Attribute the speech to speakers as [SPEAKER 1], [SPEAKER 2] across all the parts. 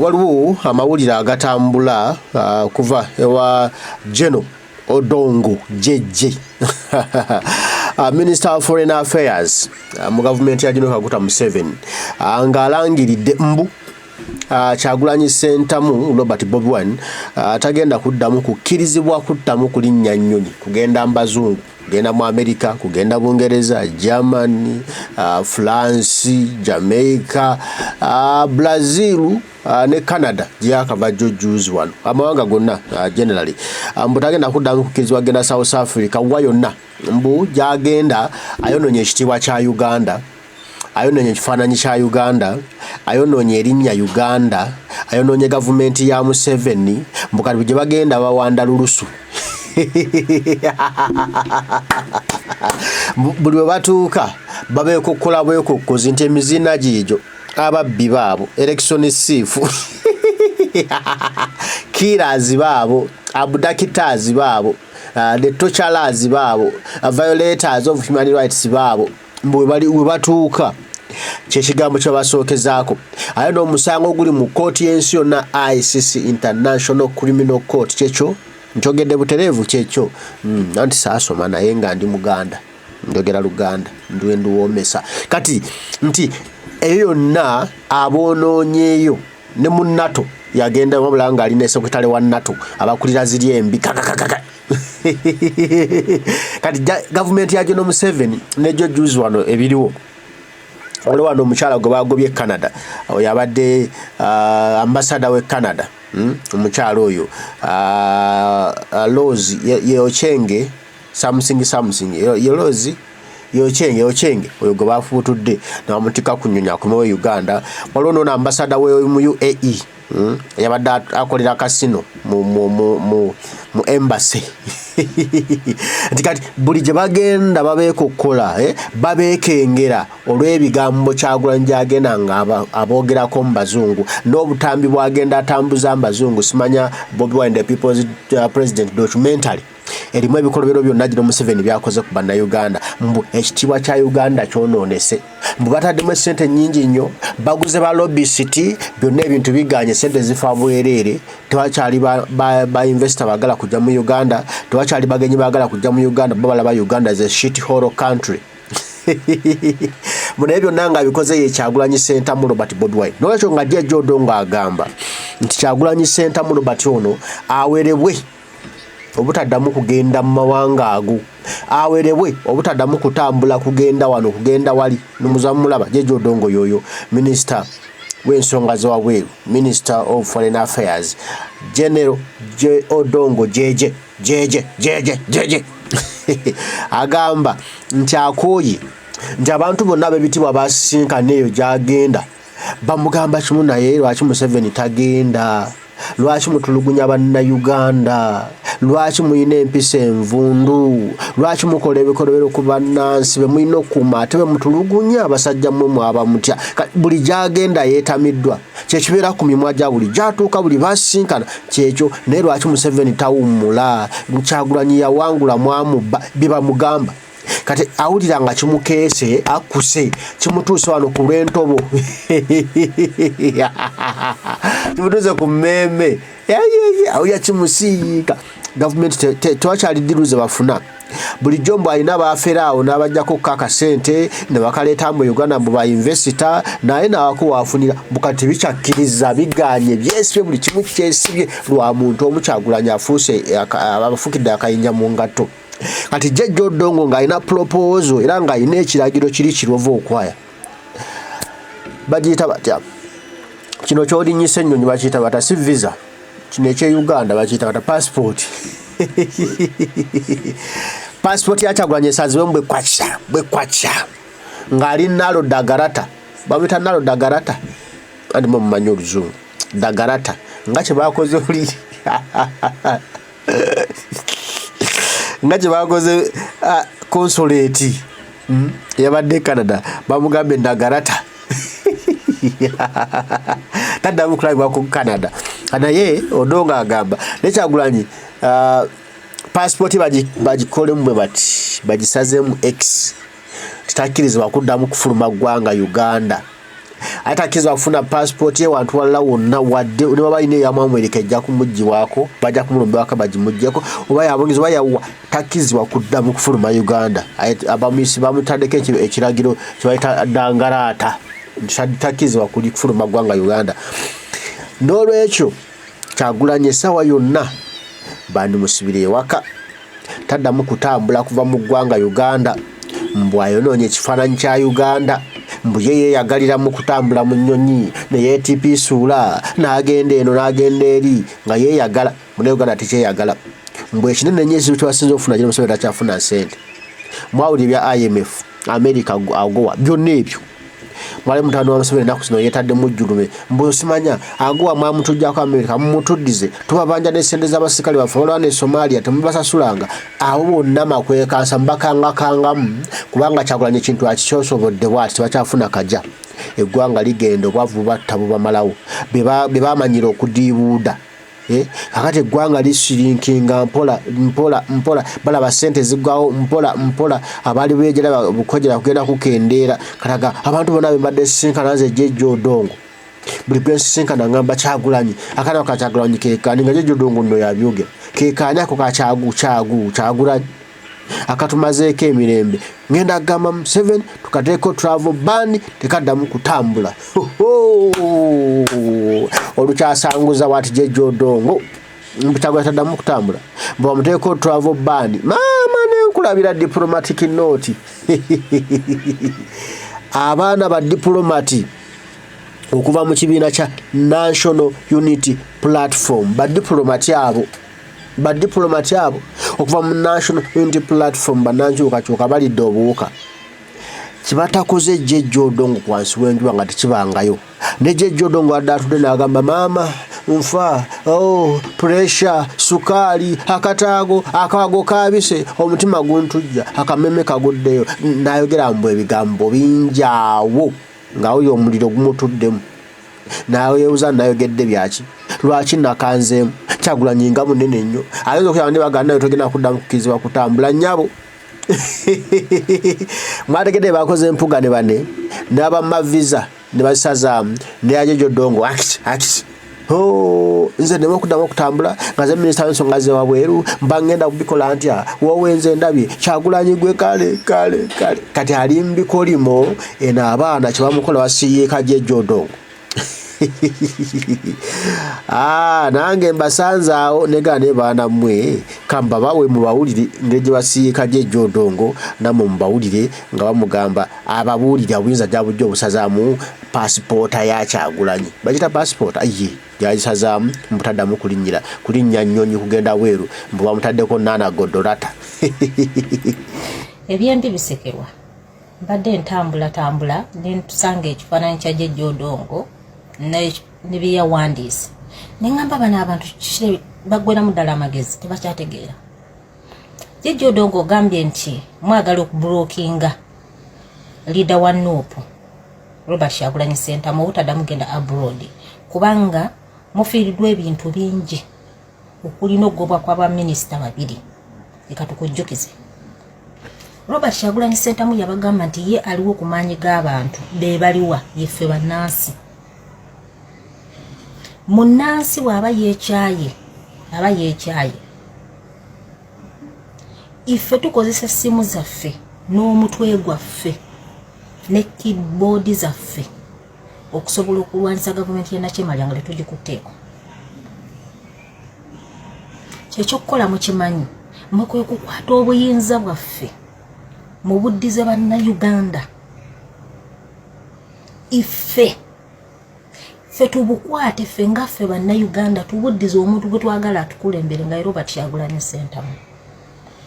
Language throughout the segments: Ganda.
[SPEAKER 1] Waliwo amawulire agatambula kuva ewa General Odongo Jeje, Minister of Foreign Affairs mu gavumenti ya General Kaguta Museveni, ng'alangiridde mbu Kyagulanyi Ssentamu Robert Bobi Wine tagenda kuddamu kukkirizibwa kuddamu kulinnya nnyonyi kugenda mu bazungu, kugenda mu Amerika, kugenda Bungereza, Germany, France, Jamaica, Brazil ne Canada gyeyakava jjo juzi wano, amawanga gonna generally. Mbu tagenda kuddamu kukkirizibwa kugenda South Africa wa yonna. Mbu gyagenda ayonoonye ekitiibwa kya Uganda, ayonoonye ekifaananyi kya Uganda, ayonoonye erinnya Uganda, ayonoonye gavumenti ya Museveni. Mbu kati gye bagenda bawanda lulusu. Buli we batuuka babeekokkola bwekokkozi nti emizina giigyo, ababbi baabo, election thief, killers baabo, abductors baabo, the torturers baabo, violators of human rights baabo. Mbu we batuuka kyekigambo kyebasookezaako. Ate n'omusango oguli mu kkooti y'ensi yonna, ICC, International Criminal Court, kyekyo nkyogedde butereevu kyekyo. Anti saasoma naye nga ndi Muganda, njogera Luganda ndiwe nduwoomesa. Kati nti eyo yonna aboonoonyeeyo ne mu NATO yagenda, wabula ng'ali ne secretary wa NATO abakulira ziri embi kakakakaka. Kati gavumenti ya General Museveni nejjo juzi wano ebiriwo, waliwo wano omukyala gwe bagobye e Canada, oyo abadde ambassador we Canada, Omukyala oyo Rose Yeochenge something something, ye Rose Yochenge Ochenge, oyo gwe bafuutudde nebamutikka ku nnyonyi akomewo e Uganda. Waliwo noono ambassador we mu UAE, Yabadde akolera casino mu embassy. Nti kati buli gye bagenda babeekokkola, babeekengera olw'ebigambo Kyagulanyi gy'agenda nga aboogerako mu bazungu n'obutambi bw'agenda atambuza mu bazungu. Simanya Bobi Wine the People's President documentary erimu ebikolobero byonna gino Museveni byakoze ku Bannayuganda. Mbu ekitiibwa kya Uganda kyonoonese, mbu bataddemu essente nnyingi nnyo, baguze ba lobbyist, byonna ebintu biganye, sente zifa bwereere, tewakyali ba investor baagala kujja mu Uganda, tewakyali bagenyi baagala kujja mu Uganda, bo balaba Uganda is a shit hole country. Naye byonna nga bikoze ye Kyagulanyi Ssentamu Robert Bobi Wine. Nolwekyo nga Jeje Odongo agamba nti Kyagulanyi Ssentamu Robert ono awerebwe obutaddamu kugenda mu mawanga ago, awerebwe obutaddamu kutambula kugenda wano, kugenda wali. Numuzamulaba Jeje Odongo yoyo minisita w'ensonga z'ewabweru, Minister of Foreign Affairs, General J Odongo Jeje Jeje Jeje Jeje, agamba nti akooye nti abantu bonna ab'ebitiibwa basisinkana eyo gy'agenda bamugamba kimu: naye lwaki Museveni tagenda? Lwaki mutulugunya Bannayuganda? Lwaki muyina empisa envundu? Lwaki mukola ebikolobero ku bannansi be mulina okukuuma ate be mutulugunya? Abasajja mmwe mwaba mutya? Buli gy'agenda yeetamiddwa, kyekibeera ku mimwa gya buli gy'atuuka, buli basinkana kyekyo: naye lwaki Museveni tawummula? Kyagulanyi yawangula, mwamubba. Bye bamugamba kati awulira nga kimukeese, akkuse, kimutuuse wano ku lw'entobo, kimutuuse ku mmeeme, awulira kimusiika. Gavumenti tewakyali deal ze bafuna. Bulijjo mbu alina baafera awo n'abajjako ko akasente ne bakaleeta mu Uganda mbu ba investor, naye nawako waafunira. Mbu kati bikyakkiriza biganye, byesibye, buli kimu kyesibye lwa muntu omu Kyagulanyi afuuse abafuukidde akayinja mu ngatto. Kati Jjajja Odongo ng'alina proposal era ng'alina ekiragiro kiri kirova okwaya, bagiyita batya kino ky'olinnyisa ennyonyi? Bakiyita bata? Si visa, kino ekye Uganda bakiyita bata? Passport. Passport ya Kyagulanyi esazibwemu bwekwaca bwekwaca ng'ali nalo dagarata, bamuyita nalo dagarata, anti mwe mumanyi oluzungu dagarata, nga kye bakoze oli, nga kye bakoze consulate yabadde e Canada, bamugambye nagarata, taddamu kulabibwa ku Canada. Naye Odongo agamba ne Kyagulanyi passport bagikolemu bwe bati, bagisazeemu x, titakkirizibwa kuddamu kufuluma ggwanga Uganda. Ate takkirizibwa kufuna paasipooti ye wantu walala wonna, wadde ne baba alina eyamu Amerika ejja kumuggyibwako, bajja kumulumbibwako bagimuggyeko, oba yabungiza oba yawwa, takkirizibwa kuddamu kufuluma Uganda. Abamuyisi bamutaddeko ekiragiro kye bayita dangaraata nti takkirizibwa kufuluma ggwanga Uganda. N'olwekyo Kyagulanyi essaawa yonna bandimusibira ewaka, taddamu kutambula kuva mu ggwanga Uganda, mbu ayonoonye ekifaananyi kya Uganda, mbu ye yeeyagalira mu kutambula mu nnyonyi ne yeetipiisuula n'agenda eno n'agenda eri nga yeeyagala. Munnayuganda tekyeyagala, mbu ekinene ennyo ekizibu kyebasinze okufuna kino, Museveni takyafuna ssente. Mwawulira ebya IMF, America agowa byonna ebyo. Mwali mutabani wa Museveni ennaku zino yeetadde mujjulume, mbu simanya agowa mwamutujjako America, mumutuddize, tubabanja ne ssente z'abasirikale baffe abalwana e Somalia temubasasulanga. Abo bonna makwekansa mubakangakangamu, kubanga Kyagulanyi ekintu akikyosobodde bw'ati tebakyafuna kaja. Eggwanga ligenda, obwavu bubatta bubamalawo, be bamanyira okudiibuuda. Kakati eggwanga lisirinkinga mpola mpola mpola, balaba ssente ziggwawo mpola mpola, abaali beejera bukojera kugenda kukendeera. Kataga abantu bonna bembadde sisinkana nze Jjejja Odongo, buli gwe nsisinkana ngamba Kyagulanyi, akaana ka Kyagulanyi kekaani, nga Jjejja Odongo nno yabyogera, kekaani ako ka Kyagu Kyagu Kyagulanyi akatumazeeko emirembe. Ngenda kugamba Museveni tukateeko travel ban, tekaddamu kutambula. Olukyasanguza wati Jjejja Odongo Kyagulanyi taddamu kutambula, bamuteeko travel ban. Maama nenkulabira diplomatic note, abaana ba diplomati okuva mu kibiina kya National Unity Platform, badiplomati abo, badiplomati abo okuva mu National Unity Platform, bannankyukakyuka balidde obuwuka. Kibatakoze Jjejja Odongo wansi w'enjuba nga tekibangayo. Ne Jjejja Odongo adde atudde n'agamba, maama nfa, oh, pressure, sukaali, akataago akaago kaabise, omutima guntujja, akameme kaguddeyo, n'ayogera mbu ebigambo bingi awo ng'awulira omuliro gumutuddemu, nayebuuza nayogedde byaki, lwaki nakanzeemu. Kyagulanyi nga munene nnyo, ayinza okuyaba ne baganda naye togenda kuddamu kukkirizibwa kutambula nnyabo. Mwategedde bakoze empuga ne bane n'abamma visa ne bazisazaamu ne Ajejo Odongo akiti akiti. Oh, nze nneme okuddamu okutambula nga ze minisita w'ensonga z'ewabweru, mba ngenda kubikola ntya? Woowe nze ndabye Kyagulanyi gwe kale kale kale. Kati ali mu bikolimo eno, abaana kye bamukola basiyiika Jjejja Odongo. Ah, nange mbasanze awo negana ne baana mmwe, kambabawe mubawulire engeri gye basiyiika Jjejja Odongo, nammwe mubawulire nga bamugamba ababuulire obuyinza gyabujja obusazaamu paasipoota ya Kyagulanyi. Bagiyita paasipoota ye gyagisazaamu, mbu taddamu kulinnyira kulinnya nnyonyi kugenda bweru, mbu bamutaddeko Nana Godorata.
[SPEAKER 2] Ebyembi bisekerwa. Mbadde ntambulatambula ne ntusanga ekifaananyi kya Jjajja Odongo ne bye yawandiise, ne ŋŋamba bano abantu baggweramu ddala amagezi, tebakyategeera. Jjajja Odongo ogambye nti mwagala okublockinga leader wa NUP Robert Kyagulanyi Ssentamu obutaddamu genda abroad, kubanga mufiiriddwa ebintu bingi okuli n'okugobwa kwa baminisita babiri. Leka tukujjukize, Robert Kyagulanyi Ssentamu yabagamba nti ye aliwo ku maanyi g'abantu be baliwa, yeffe bannansi. Munnansi bw'aba yeekyaye aba yeekyaye. Ife tukozesa essimu zaffe n'omutwe gwaffe ne keyboard zaffe okusobola okulwanyisa gavumenti ya nakyemalya nga tetugikutteeko. Kyekyokukola mukimanyi, mwe kwe kukwata obuyinza bwaffe mu buddize bannayuganda. Ife ffe tubukwate ffe nga ffe bannayuganda, tubuddize omuntu gwe twagala atukulembere nga Robert Kyagulanyi Ssentamu.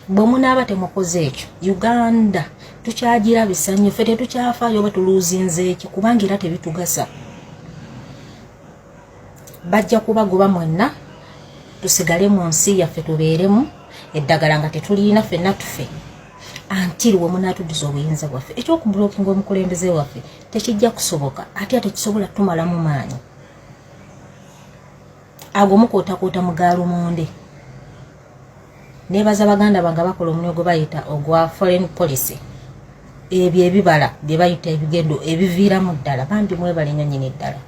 [SPEAKER 2] Bwe munaaba temukoze ekyo, Uganda tukyagirabisa nnyo. Ffe tetukyafaayo oba tuluuzinze eki, kubanga era tebitugasa. Bajja kubagoba mwenna, tusigale mu nsi yaffe, tubeeremu eddagala nga tetulina ffenna tufe until we munaatuddiza obuyinza bwaffe. Ekyokublockinga omukulembeze waffe tekijja kusoboka, ate tekisobola tumalamu maanyi ago mukootakoota mu gaalumonde. Nebaza baganda bange bakola omulimu gwe bayita ogwa foreign policy. Ebyo ebibala bye bayita ebigendo ebiviiramu ddala. Bambi mwebale nnyo nnyini ddala.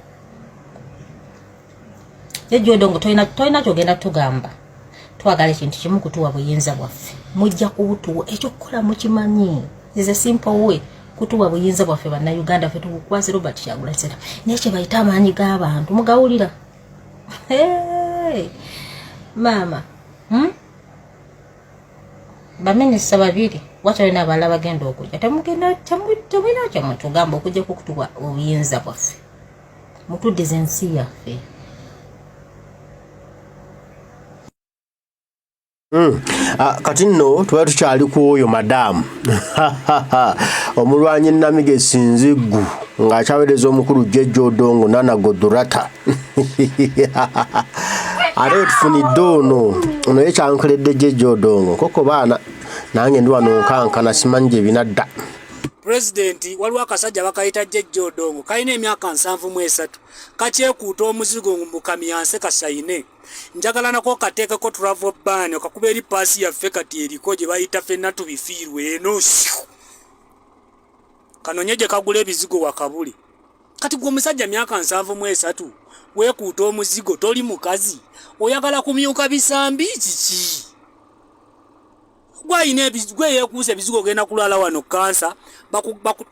[SPEAKER 2] Jjajja Odongo, tolina kyogenda tugamba. Twagala ekintu kimu, kutuwa buyinza bwaffe. Mujja kubutuwa, ekyokukola mukimanyi, is a simple way kutuwa buyinza bwaffe. Bannayuganda, ffe tubukwase Robert Kyagulanyi Ssentamu. Naye kye bayita amaanyi g'abantu mugawulira. Maama, Baminisita babiri wakyalina abalala bagenda okujja. Temugenda, temulina kyemutugamba okujjako okutuwa obuyinza bwaffe, mutuddiza ensi yaffe.
[SPEAKER 1] Ah, kati nno tuba tukyali ku oyo madaamu omulwanyi Namige Sinziggu ng'akyaweereza omukulu Jjejja Odongo Nana Godurata. Ate wetufunidde ono, ono ye kyankoledde Jjejja Odongo koko baana nange ndi wano nkankana, simanyi gye binadda.
[SPEAKER 3] Pulezidenti, waliwo akasajja bakayita Jjejja Odongo, kalina emyaka 73, kakyekuuta omuzigo mu kamyanse kasayine. Njagala nako kateekeko travel ban, okakuba eri paasi yaffe kati eriko gye bayita Fenna Tubifiirwe eno, kanonye gye kagula ebizigo wakabuli. Kati gwe omusajja myaka 73 weekuuta omuzigo, toli mukazi, oyagala kumyuka bisambi kiki? Gwayina gwe yeekuusa ebizigo, ogenda kulwala wano kansa.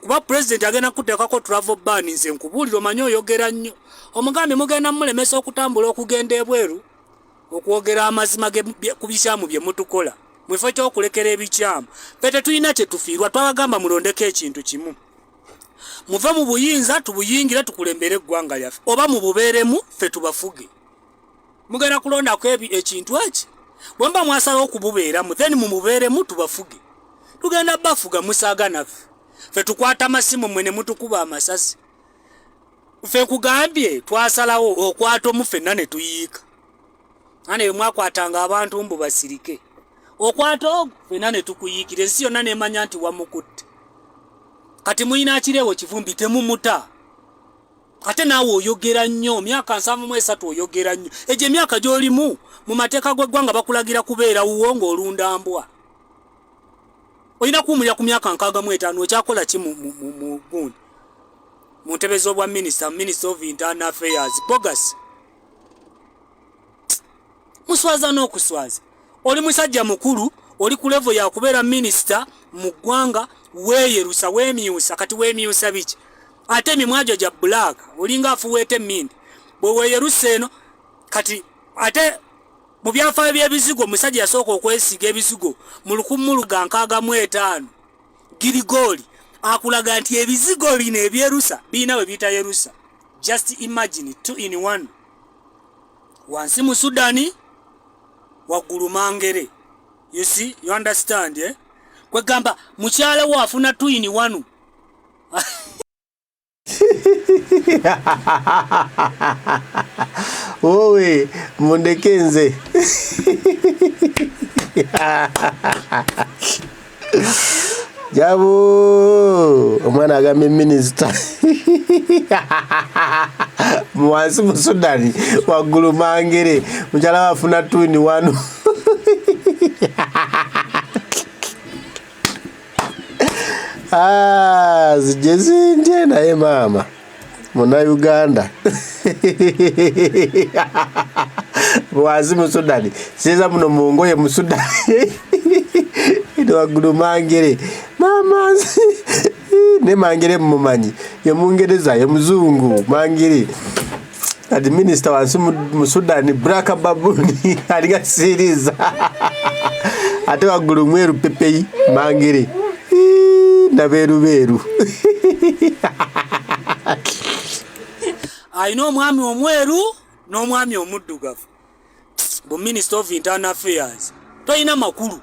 [SPEAKER 3] Kuba pulezidenti agenda kukuteekako travel ban. Nze nkubuulira, omanyi oyogera nnyo, omugambi mugenda mulemesa okutambula okugenda ebweru okwogera amazima ku bikyamu bye mutukola mu kifo ky'okulekera ebikyamu. Ffe tetulina kye tufiirwa. Twabagamba mulondeko ekintu kimu: muve mu buyinza tubuyingire tukulembere eggwanga lyaffe, oba mububeeremu ffe tubafuge. Mugenda kulondako ekintu eki. Bwe muba mwasalawo okububeeramu, then mumubeeremu tubafuge. Tugenda bafuga musaaga naffe. Ffe tukwata amasimu, mmwe ne mutukuba amasasi. Ffe nkugambye twasalawo okwata omu ffenna ne tuyiika. Ane bwe mwakwatanga abantu mbu basirike, okwata ogwo ffenna ne tukuyiikira, ensi yonna nemanya nti wamukutte. Kati mulina Akireewo Kivumbi, temumuta. Ate naawe oyogera nnyo, myaka 73 oyogera nnyo. Egyo emyaka gy'olimu, mu mateeka g'eggwanga bakulagira kubeera wuwo ng'olunda mbwa. Olina kuwumulira ku myaka 65. Okyakola ki mu gundi, mu ntebe z'obwa minisita, Minister of Internal Affairs? Bogus, muswaza n'okuswaza. Oli musajja mukulu, oli ku level yakubeera minisita mu ggwanga, weeyerusa, weemyusa. Kati weemyusa biki? Ate emimwa gyo gya black, olinga afuweeta emmindi bwe weeyerusa eno. Kati ate mu byafaayo by'ebizigo, omusajja yasooka okwesiiga ebizigo mu 1965, Girigooli, akulaga nti ebizigo bino ebyerusa birina we biyita yerusa. Just imagine, two in one, wansi mu Sudani, waggulu Mangere. You see, you understand, eh? Kwegamba mukyala wo afuna two in one.
[SPEAKER 1] Wowe, mundeke nze. Jabo omwana agambye minisita wansi mu Sudani, waggulu Mangere, mukyala wafuna two in one. Ah, zijje zindye naye maama Munnayuganda wansi mu Sudani, sinza muno mu ngoye mu Sudani, waggulu Mangere. Maama ne Mangere mumumanyi, ye Mungereza, ye muzungu Mangere. Kati minisita wansi mu Sudani, black babuni alinga siriza, ate waggulu mweru pepeyi Mangere nabeerubeeru.
[SPEAKER 3] Alina omwami omweru n'omwami omuddugavu bu Minister of Internal Affairs. Tolina makulu.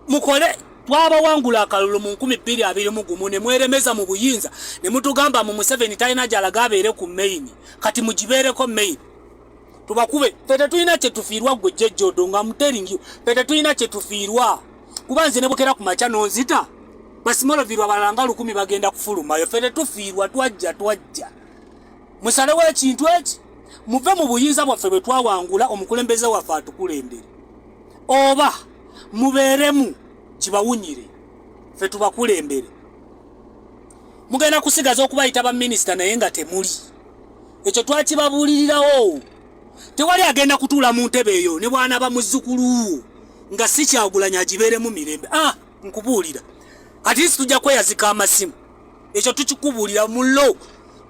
[SPEAKER 3] Mukole twabawangula akalulu mu 2021 ne mweremeza mu buyinza ne mutugamba mu Museveni talina gy'alaga abeere ku main. Kati mugibeereko main tubakube. Ffe tetulina kye tufiirwa. Gwe Jjejja Odongo, I'm telling you, ffe tetulina kye tufiirwa, kuba nze ne bukera ku makya n'onzita, basimolovirwa abalala nga 1000 bagenda kufulumayo. Ffe tetufiirwa. Twajja, twajja musalewo ekintu eki: muve mu buyinza bwaffe bwe twawangula, omukulembeze waffe atukulembere, oba mubeeremu kibawunyire, ffe tubakulembere. Mugenda kusigaza okubayita ba minisita naye nga temuli. Ekyo twakibabuulirirawo. Tewali agenda kutuula mu ntebe eyo ne bw'anaaba muzzukulu wo nga si Kyagulanyi agibeeremu mirembe. Ah, nkubuulira. At least tujja kweyazika amasimu. Ekyo tukikubuulira mu law.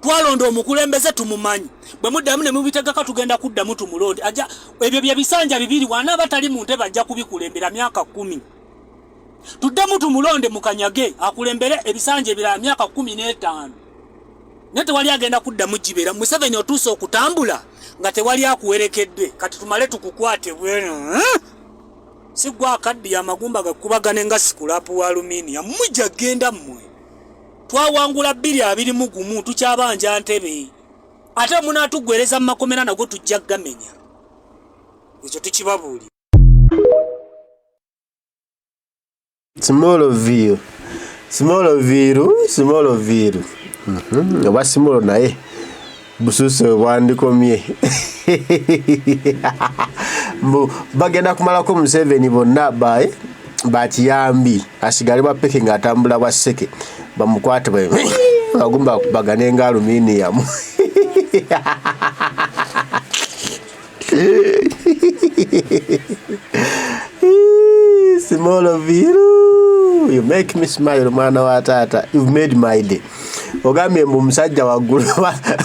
[SPEAKER 3] Twalonda omukulembeze tumumanyi. Bwe muddamu ne mubitegeka tugenda kuddamu tumulonde. Ajja ebyo bye bisanja bibiri wanaaba tali mu ntebe ajja kubikulembera myaka 10. Tuddemu tumulonde mukanyage akulembere ebisanja ebirala myaka 15. Naye tewali agenda kuddamu gibeera. Museveni otuuse okutambula nga tewali akuwerekedde. Kati tumale tukukwate bweno. Si gwe akaddiye amagumba gakubagane nga sikulapu wa aluminium. Mujja genda mmwe. Twawangula 2021 tukyabanja ntebe. Ate munaatugwereza mu makomera nago tujja gamenya. Ekyo tukibabuulira.
[SPEAKER 1] Smallville, Smallville, Smallville. Oba Small naye busuuse we bwandikomye. Mbu bagenda kumalako Museveni bonna bae bakiyambi asigale bwa peke ng'atambula bwa sseke bamukwate bagumba bagane nga aluminium. Smallville, you make me smile mwana wa taata, you've made my day. Ogambye mbu omusajja waggulu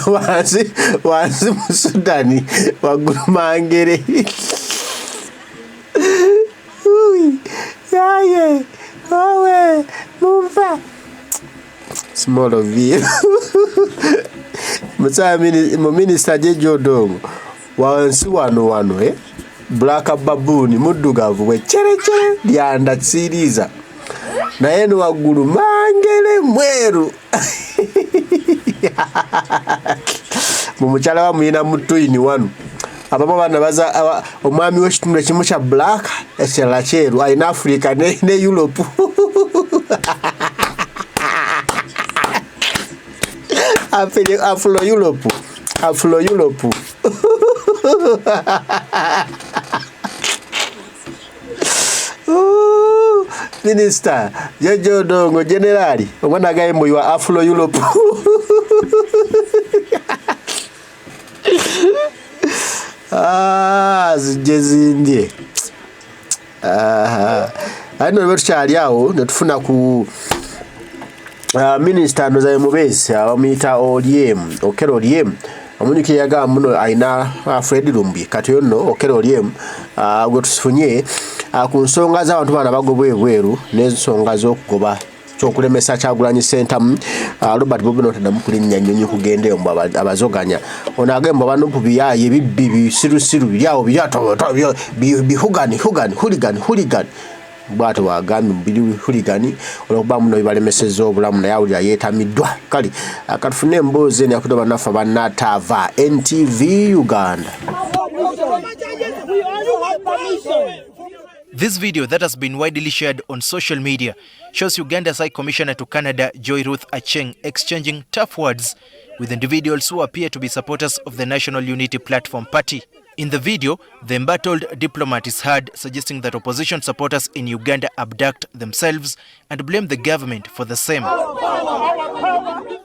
[SPEAKER 1] wansi wansi mu Sudani waggulu Mangere. Yaye owe mumva Smallville. Mu minisita Jeje Odongo wansi wano wano Black Baboon muddugavu bwe chere lyanda tsiriza naye no waggulu Mangere mweru. Mu mukyala wa muyina mutuyini wano abamu abaana baza omwami w'ekitundu ekimu kya black ekirala kyeru alina Africa ne Europe. Afro Europe, Afro Europe. Minister Jeje Odongo Generali omwana agaye mbu wa Afro Europe. Zijje zindye. Aye nno tukyali awo ne tufuna ku Minisita Ndozayo Mubeezi bamuyita Oryem, Okello Oryem. Omunyuki yagamba muno alina Fred Lumbi. Kati oyo nno Okello Oryem gwe tufunye ku nsonga z'abantu bano abagobwa ebweru n'ensonga z'okugoba kyokulemesa Kyagulanyi Ssentamu Robert Bobi n'otaddamu kulinnya nnyonyi kugenda eyo mbu abazoganya. Ono agamba banupu biyaaye bibbi bisirusiru biri awo bihugani hugani hooligan hooligan. Bw'atyo bw'agambye mu biri hooligan olw'okuba muno bibalemesezza obulamu naye awulira yeetamiddwa. Kale katufune emboozi eno yakuddwa bannaffe abannataava NTV Uganda.
[SPEAKER 4] This video that has been widely shared on social media shows Uganda's High Commissioner to Canada, Joy Ruth Aceng, exchanging tough words with individuals who appear to be supporters of the National Unity Platform Party. In the video, the embattled diplomat is heard suggesting that opposition supporters in Uganda abduct themselves and blame the government for the same.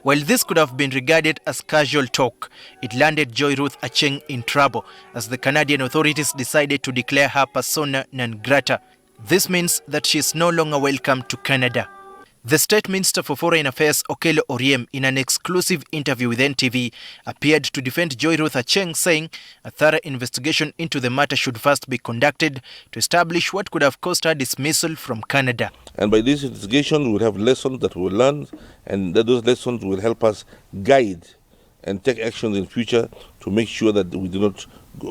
[SPEAKER 4] While this could have been regarded as casual talk, it landed Joy Ruth Aceng in trouble as the Canadian authorities decided to declare her persona non grata. This means that she is no longer welcome to Canada. The State Minister for Foreign Affairs, Okello Oryem, in an exclusive interview with NTV, appeared to defend Joy Ruth Aceng, saying a thorough investigation into the matter should first be conducted to establish what could have caused her dismissal from Canada.
[SPEAKER 5] And by this investigation, we will have lessons that we will learn, and that those lessons will help us guide and take actions in future to make sure that we do not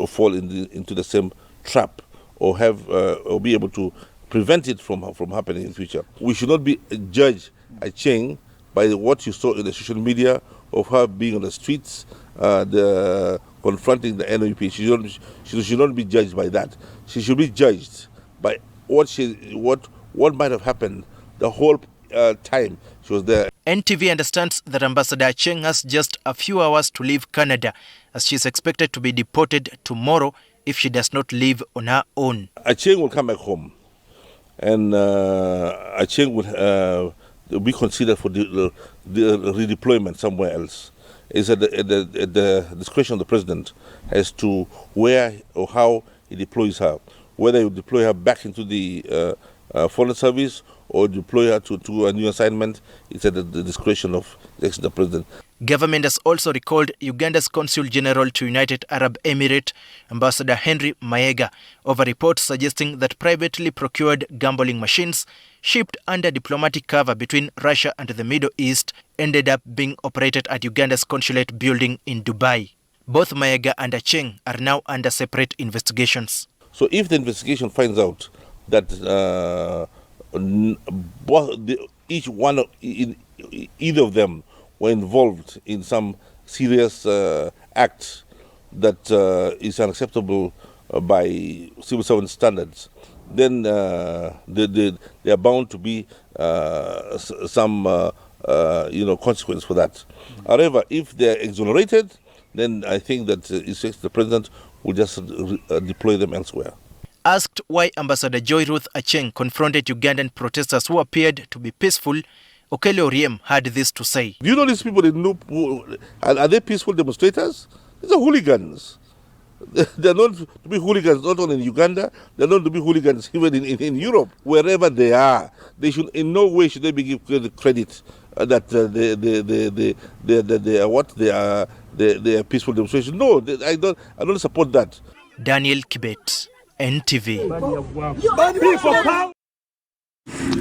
[SPEAKER 5] fall into the same trap or have or be able to prevent it from happening in future. We should not be judged Aceng by what you saw in the social media of her being on the streets, confronting the NUP. She should not be judged by that. She should be judged by what might have happened the whole time she was there.
[SPEAKER 4] NTV understands that Ambassador Aceng has just a few hours to leave Canada, as she is expected to be deported tomorrow if she does not leave on her own.
[SPEAKER 5] Aceng will come back home. And Aceng will, be considered for the redeployment somewhere else. It's at the discretion of the president as to where or how he deploys her, whether he deploy her back into the foreign service or deploy her to a new assignment. It's at the discretion of the president.
[SPEAKER 4] Government has also recalled Uganda's Consul General to United Arab Emirates, Ambassador Henry Mayega, over reports suggesting that privately procured gambling machines shipped under diplomatic cover between Russia and the Middle East ended up being operated at Uganda's consulate building in Dubai. Both Mayega and Acheng are now under separate investigations.
[SPEAKER 5] So if the investigation finds out that each one of, either of them were involved in some serious act that is unacceptable by civil servant standards, then they are bound to be some consequence for that. However, if they are exonerated, then I think that the president will just deploy them elsewhere.
[SPEAKER 4] Asked why Ambassador Joy Ruth Acheng confronted Ugandan protesters who appeared to be peaceful, Okello Oryem had this to say.
[SPEAKER 5] Do you know these people in Nup, are they peaceful demonstrators? These are hooligans. They are known to be hooligans not only in Uganda, they are known to be hooligans even in Europe. Wherever they are, they should in no way should they be given credit that they are peaceful demonstrations. No, I don't support that.
[SPEAKER 4] Daniel Kibet, NTV.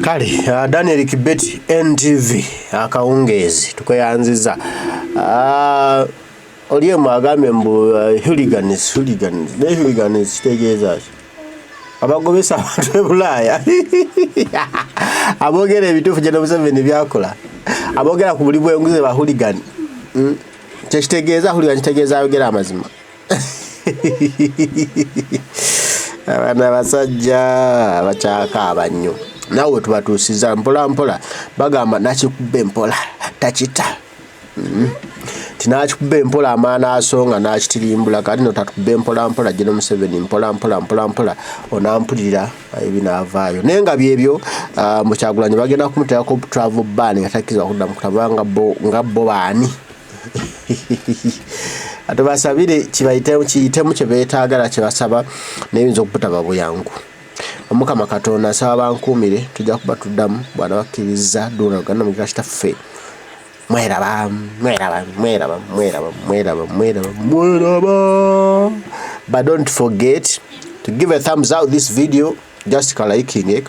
[SPEAKER 1] Kale, Daniel Kibet, NTV, akawungeezi tukweyanziza. Oryem agambye mbu hooligans, ne hooligans kitegeeza ki? Abagobesa abantu e Bulaaya aboogera ebituufu General Museveni byakola, aboogera ku buli bwenguzi ba hooligan. Kyekitegeeza hooligan kitegeeza ayogera amazima. Abaana abasajja bakyakaaba nnyo. Naawe tubatuusiza mpola mpola, bagamba nakikuba empola takita. Tinakikuba empola amaana asonga n'akitirimbula. Kati no tatukuba empola mpola General Museveni mpola mpola mpola mpola onampulira ebinaavaayo. Naye nga byebyo mu Kyagulanyi bagenda kumuteekako travel ban nga takkirizibwa kudda mu kutaba nga bo baani. Ate basabire kiyitemu kye beetaagala kye basaba n'ebiyinza okubutaba buyangu. Omukama Katonda asaba bankuumire, tujja kuba tuddamu bw'ana bakkiriza Ddunda Luganda mu kitaffe. Mweraba, mweraba, mweraba, mweraba, mweraba, mweraba, mweraba. But don't forget to give a thumbs up this video, just ka liking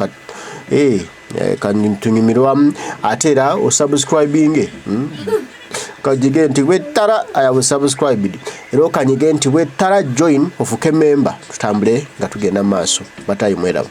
[SPEAKER 1] tunyumirwamu, ate era osubscribing. Kajige nti wetara, I have subscribed. Era okanyige nti wetara join ofuke member, tutambule nga tugenda maaso. Batayi mweraba.